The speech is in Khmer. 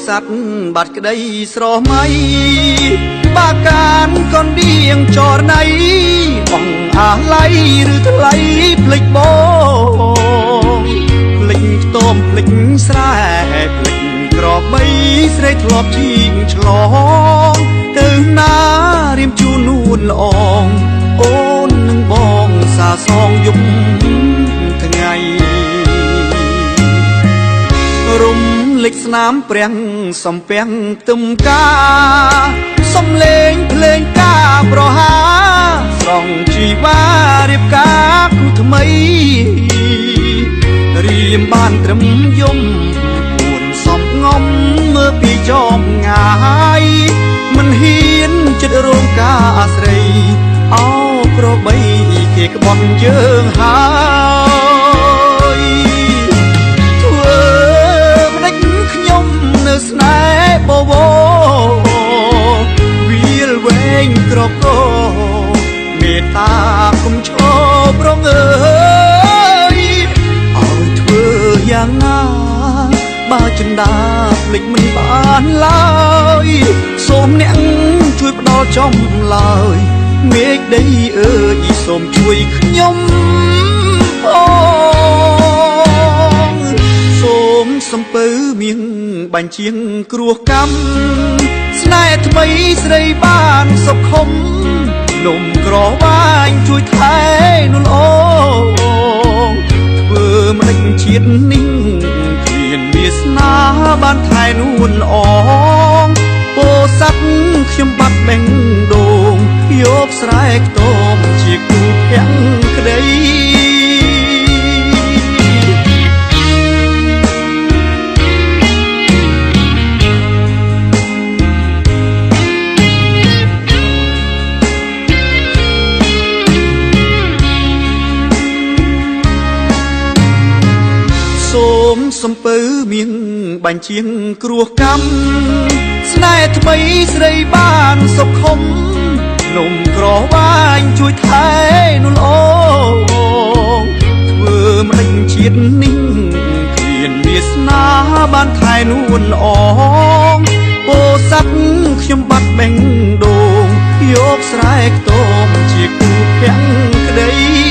សัตว์បាត់ក្តីស្រមៃបាកានកនដៀងចរណៃបងអាឡ័យឬថ្លៃភ្លេចបងភ្លេចខ្ទមភ្លេចស្រែភ្លេចក្របីស្រីធ្លាប់ជីងឆ្លងទៅណារៀមជូននួនល្អងអូននឹងបងសាសងយំថ្ងៃរំលេចស្នាមព្រះសំពាំងទឹមកាសំលេងភ្លេងការប្រហាស្រង់ជីវ៉ារៀបការគូថ្មីរៀមបានត្រឹមយំពួនសំងំមើលពីចមងាយមិនហ៊ានចិត្តរោងការស្រីអោក្របីគេក្បត់យើងហើយធ្វើម្ដេចខ្ញុំនៅស្នេហ៍បវរវាលវែងក្រកមេត្តាគុំឈរប្រងអើយឲ្យធ្វើយ៉ាងណាបើចិន្តាភ្លេចមិនបានឡើយសូមអ្នកជួយផ្ដល់ចំឡើយមេឃដីអើយសូមជួយខ្ញុំផងសូមសំពៅមៀងបាញ់ជាងគ្រោះកម្មស្នេហ៍ថ្មីស្រីបានសុខុមនំក្រវាញជួយថែនួនអូធ្វើម្ដេចជាតិនេះគ្មានវាសនាបានថែនួនល្អងពោស័តខ្ញុំបាត់បេះដូងយកស្រែខ្ទមជាគូភក្តីសូមសំពៅមៀងបាញ់ជាងគ្រោះកម្មស្នេហ៍ថ្មីស្រីបានសុខុមនំក្រវាញជួយថែនួនអូធ្វើម្ដេចជាតិនេះគ្មានវាសនាបានថែនួនល្អងពោស័តខ្ញុំបាត់បេះដូងយកស្រែខ្ទមជាគូភក្តី